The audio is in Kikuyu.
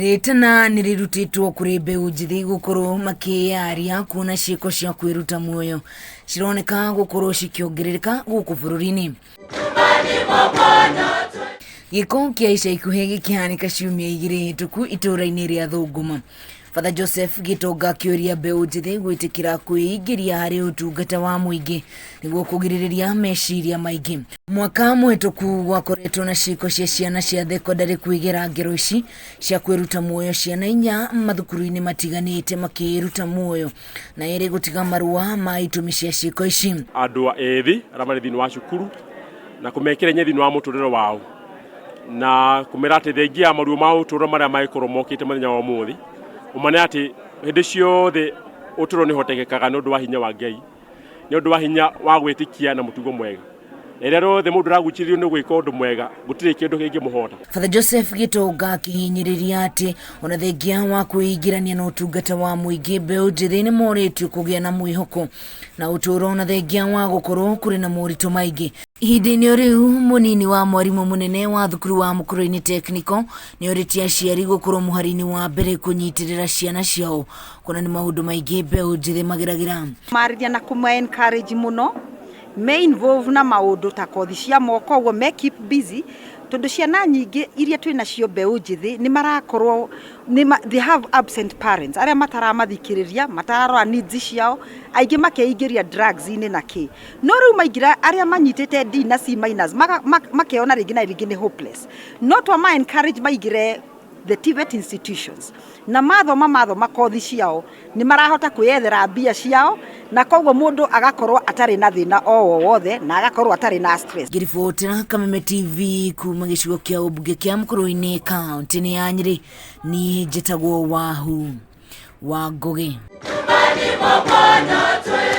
Rĩtana nĩ rĩrutĩtwo kũrĩ mbeũ njĩthĩ gũkorwo makĩyaria kuona ciĩko cia kwĩruta muoyo cironeka gũkorwo cikĩongerereka gũkũ bũrũri-inĩ. Gĩko kĩa ica ikuhĩ gĩkĩhanĩka ciumia igĩrĩ hĩtũku itũũra-inĩ rĩa Thũngũma. Father Joseph Gĩtonga akĩũria mbeũ njĩthĩ gwĩtĩkĩra kwĩingĩria harĩ ũtungata wa mũingĩ nĩguo kũgirĩrĩria meciria maingĩ. Mwaka mũhĩtũku gwakoretwo na ciĩko cia ciana cia thekondarĩ kwĩgera ngero ici cia kwĩruta muoyo ciana inya mathukuru-inĩ matiganĩte makĩĩruta muoyo na erĩ gũtiga marũa ma itũmi cia ciĩko ici. Andũ ethĩ arĩa marĩ thĩinĩ wa cukuru na kũmekĩra hinya thĩinĩ wa mũtũrĩre wao na kũmera atĩ thengia ya maruo ma ũtũũro marĩa mangĩkorwo mokĩte mũthenya wa ũmũthĩ, ũmane atĩ hĩndĩ ciothe ũtũũro nĩ ũhotekekaga nĩ ũndũ wa hinya wa Ngai, nĩ ũndũ wa hinya wa gwĩtĩkia na mũtugo mwega. Na rĩrĩa rĩothe mũndũ aragucĩrĩrio nĩ gwĩka ũndũ mwega, gũtirĩ kĩndũ kĩngĩmũhota. Father Joseph Gĩtonga akĩhinyĩrĩria atĩ ona thengia wa kwĩingĩrania na ũtungata wa mũingĩ, mbeũ njĩthĩ nĩ morĩtio kũgĩa na mwĩhoko na ũtũũro ona thengia wa gũkorwo kũrĩ na moritũ maingĩ. Ihinda-inĩ o rĩu, mũnini wa mwarimũ mũnene wa thukuru wa Mũkũrwe-inĩ Technical nĩ orĩtie aciari gũkorwo mũhari-inĩ wa mbere kũnyitĩrĩra ciana ciao kuona nĩ maũndũ maingĩ mbeũ njĩthĩ mageragĩra. Kũmarĩria na kũma encourage mũno me involve na maũndũ ta kothi cia moko ũguo me keep busy tondũ ciana nyingĩ iria twĩ nacio mbeũ njĩthĩ nĩ marakorwo they have absent parents arĩa mataramathikĩrĩria, matararora needs ciao, aingĩ makeingĩria drugs inĩ na kĩ. No rĩu maingĩra arĩa manyitĩte D na C minus makeyona rĩngĩ na rĩngĩ nĩ hopeless. No twama encourage maingĩre the TVET institutions na mathoma mathoma kothi ciao nĩ marahota kwĩyethera mbia ciao na koguo mũndũ agakorwo atarĩ na thĩna o wothe na agakorwo atarĩ na stress. Ngĩribotera Kameme TV kuma gĩcigo kĩa ũmbunge kĩa Mũkũrwe-inĩ kaũntĩ-inĩ ya Nyĩrĩ, niĩ njĩtagwo Wahu wa Ngũgĩ. Nyumbani mwa Bwana.